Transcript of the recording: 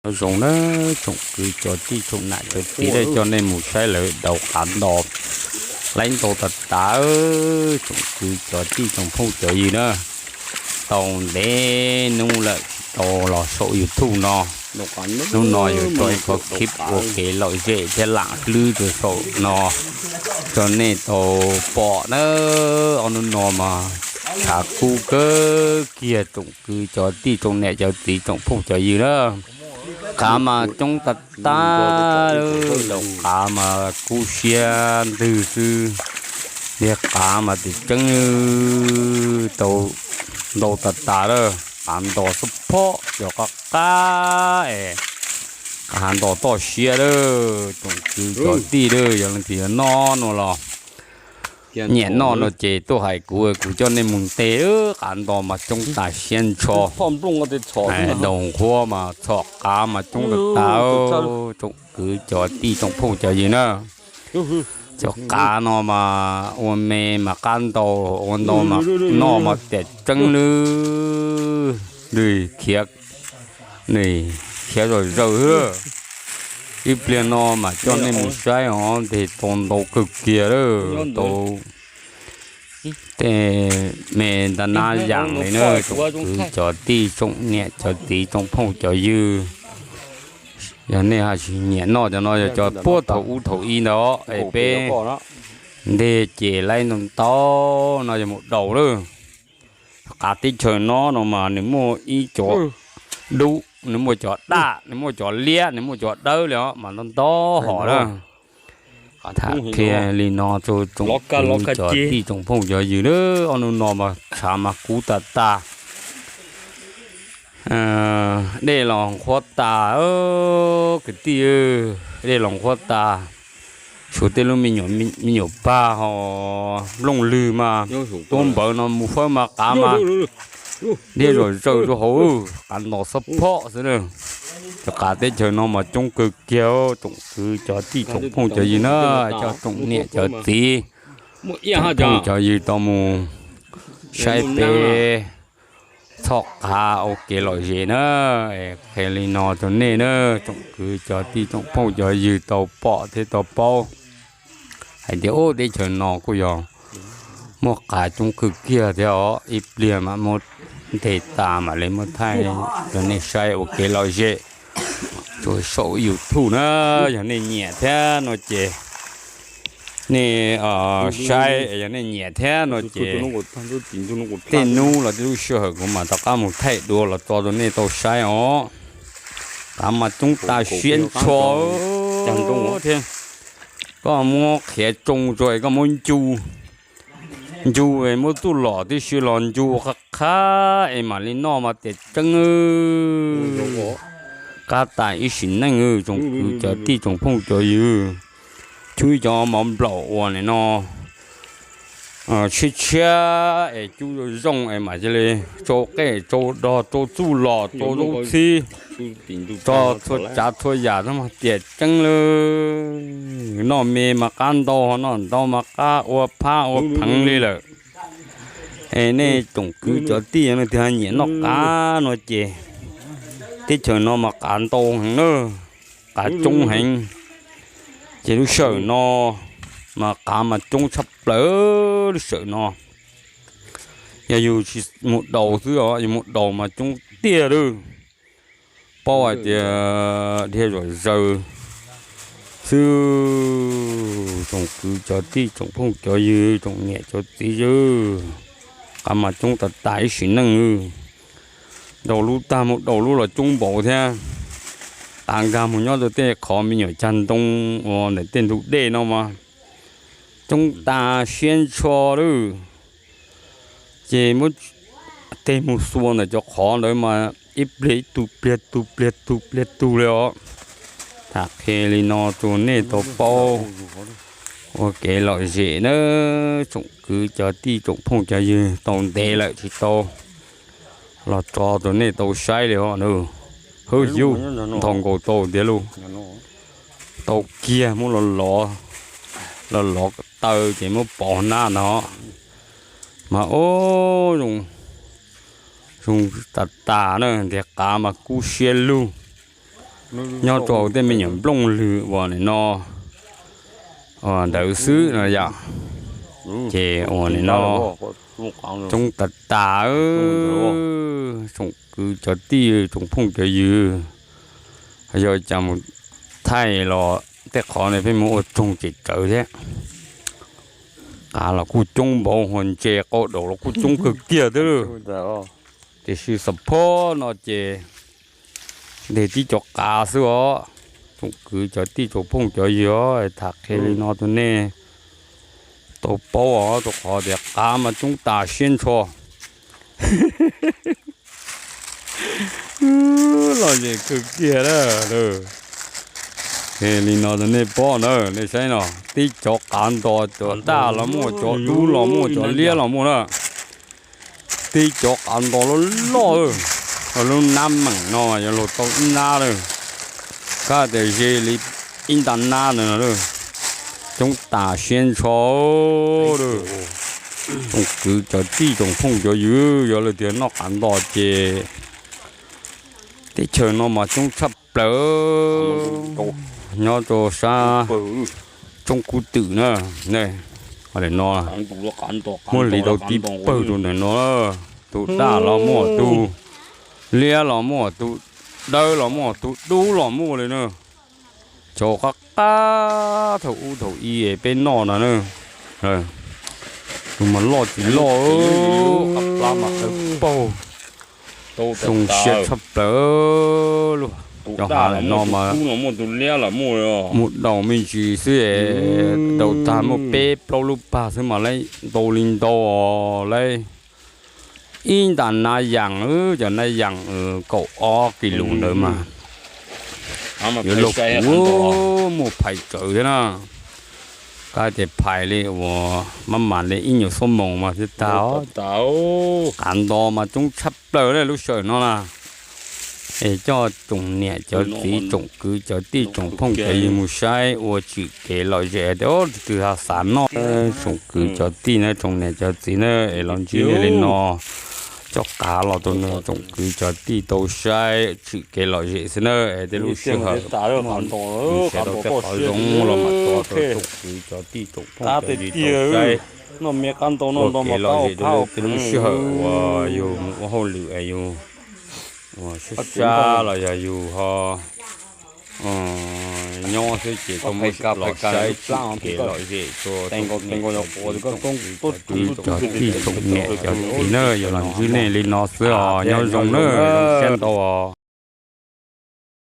Nyob zoo na, tsoom kwv cov tij tsoom nam cov txiv, coj nej mus saib lawv daus qav nto laib ntau tas tas, tsoom kwv cov tij tsoom phooj cov ywg na. Tau ntev hnub lawm tsis tau los saum YouTube no, hnub no yuav tso ib qho clip ua kev lom zem thiab lam hlwb rau saum no rau nej tau pom na. Ob hnub no mas tshav kub kawg kiag tsoom kwv cov tij tsoom niam cov txiv tsoom phooj cov ywg na. Qav mas coob tas tas, daus qav mas kub siab ntwg xwb. Niag qav mas tes tseeb tau ntau tas tas lawm, qav nto xub phob cov qab qab es, qav nto toj siab lawm tsoom kwv cov tij lawm, yog leej twg yuav noj no los nyiam noj no ces tuaj hais kuv, kuv coj nej mus ntes. Qav nto mas coob tas siab ntsho, daus nqhuab mas txhom qav mas coob tas tas, tsoom kwv cov tij tsoom phooj cov ywg na. Cov qav no mas ua me mas qab ntau, ua ntau mas noj mas tiam tseeb lawm, nws khiav, nws khiav zom zaws xwb. Ib pliag no mas coj nej mus saib os, ntes tau ntau kawg kiag lawm, tau tej me nta nab yas li na, tsoom kwv cov tij tsoom niam cov txiv tsoom phooj cov ywg. Yog nej ho tsis nyiam noj cov no, yog cov puag thaum ub thaum ib ntawd es peb ntes ces laib ntau ntau no yog mus daus lawm. Qav teb chaws no no mas nws muaj ib cov dub, nws muaj cov daj, nws muaj cov liab, nws muaj cov dawb li os, mas ntau ntau hom na. Tham qhia li no rau tsoom kwv cov tij tsoom phooj cov ywg na, ob hnub no mas tshav mas kub tas tas, dej los nqhuab tas, kwv tij, dej los nqhuab tas. Tshuav tej lub me nyuam pag ho nplooj lwg mas tuaj npawv no mus fawb mas qav mas dhia zom zaws rau hauv, qav nto xub phob xwb na. Cov qav teb chaws no mas coob kawg kiag, tsoom kwv cov tij tsoom phooj cov ywg na, cov tsoom niam cov txiv, tsoom phooj cov ywg tau mus saib peb txhom qav ua kev lom zem na. Qhia li no rau nej na, tsoom kwv cov tij tsoom phooj cov ywg tau pom thiab tau paub hais tias ub teb chaws no kuj yog muaj qav coob kawg kiag thiab os. Ib pliag mam muab ntes tas mam li muab thaij rau nej saib ua kev lom zem rau saum YouTube na. Yog nej nyiam thiab no ces nej saib, yog nej nyiam thiab no ces tej hnub los tej lub sij hawm kuv mam rov qab mus thaij dua los tso rau nej tau saib os. Qav mas coob tas siab ntsho thiab. Koj muab qhiav tsoo rau es koj muab ncu, ncu es muab txuj lom tib si los ncu qab qhab es mam li noj mas tias tseeb, qab tas ib sim neej. Tsoom kwv cov tij tsoom phooj cov ywg, cub ib cov mov nplaum uas nim no tshiab tshiab es cub zoo es mam cia li tsau qej tsau dog tsau txuj lom tsau zaub txhib, tso txhua tsav txhua yam mas tias tseeb lawm. Noj me mas qab ntau, noj ntau mas qab ua phab ua pheev li lawm. Es nej tsoom kwv cov tij leej twg ho nyiam noj qav no ces teb chaws no mas qav ntau heev na, qav coob heev. Ces lub sij hawm no mas qav mas coob tshaj plaws lub sij hawm no. Yog yus tsis mus daus xwb os, yus mus daus mas coob tiag lawm. Paub hais tias dhia zom zaws xwb, tsoom kwv cov tij tsoom phooj cov ywg tsoom niam cov txiv, qav mas coob tas tas ib sim neej. Daus lub tag mus daus lub los coob npaum thiab. Qav nkag mus nyob rau tej qhov me nyuam cag ntoo uas ntawm tej ntug dej no mas coob tas siab ntsho lawm. Ces muab teg mus xuas ntawm cov qhov ntawd mas ib pliag ib tug pliag tug pliag tug pliag tug li os. Tham qhia li no rau nej tau paub ua kev lom zem na, tsoom kwv cov tij tsoom phooj cov ywg, tau ntev lawm tsis tau los tso rau nej tau saib li os. Hwb yus, nthos nkaus tau tiag lauj. Tau kiag muab los lov, los lov taw ces muab pov nab no. Mas ub, zoo tas tas na, ntiag qav mas kub siab lug. nyob rau tej me nyuam nplooj lwg uas nim no ntawd xwb no yom. Ces uas nim no coob tas tas, tsoom kwv cov tij tsoom phooj cov ywg, yog cas mus thaij los tej qhov ne pheej mus ua tsoog tseem tsawv thiab. Qav los kuj coob npaum, hos ntses qau daum los kuj coob kawg kiag thiab. Tiam sis xab phob no ces nteg tib cov qav xwb os. Tsoom kwv cov tij tsoom phooj cov ywg, tham qhia li no rau nej tau paub os, rau qhov tias qav mas coob tas siab ntsho. Lom zem kawg kiag a. Li no rau nej paub na, nej saib no, tib cov qav nto, cov daj los muaj, cov dub los muaj, cov liab los muaj na. Tib cov qav nto loj loj, lub nab meem no mas yuav luag tau ib nab lawm, kab tias ze li ib nta nab na. Coob tas siab ntsho. Tsoom kwv cov tij tsoom phooj cov ywg, yog leej twg noj qav nto ces teb chaws no mas coob tshaj plaws. Nyob rau sab Tsoob Kub Twm na, no muab hliv tau tib pawg rau ntawm no. Tus daj los muaj, tus liab los muaj, tus dawb los muaj, tus dub los muaj li na. Cov qab qab thaum ub thaum i peb noj no na, tus mas loj tsis loj, qab plab mas qawv paug, zoo siab tshaj plaws. Cov hav no mas muaj daus me ntsis xwb, daus tag muaj peb plaub lub pag xwb mas lawv ntau li ntau os lawv. Ib nta nab yas, cov nab yas kaum ob kis lus ntawd mas yuav luag kuv muaj phais tsawv thiab na. Kab tias phais li uas maj mam li ib nyuag xuab moos mas thiaj tag os. Qav nto mas coob tshaj plaws li lub sij hawm no na. Es coj tsoom niam cov txiv tsoom kwv cov tij tsoom phooj cov ywg mus saib ua tsim kev lom zem tias tus twg ho xav noj. Tsoom kwv cov tij na, tsoom niam cov txiv na, es los ntsib nej li no, coj qav los rau tsoom kwv cov tij tau saib tsim kev lom zem xwb na. Es tej lub sij hawm mus sawv daws tej qhov zoo los mam tso rau tsoom kwv cov tij tsoom phooj cov ywg tau saib ua kev lom zem rau tej lub sij hawm uas yus mus ua hauj lwm es yus ua sab sab los yog yus ho nyob xwb ces tau muaj los saib tsim kev lom zem rau tsoom niam cov txiv tsoom kwv cov tij tsoom niam cov txiv na. Yog los ntsib nej li no xwb os, nyob zoo na, zoo siab ntau os.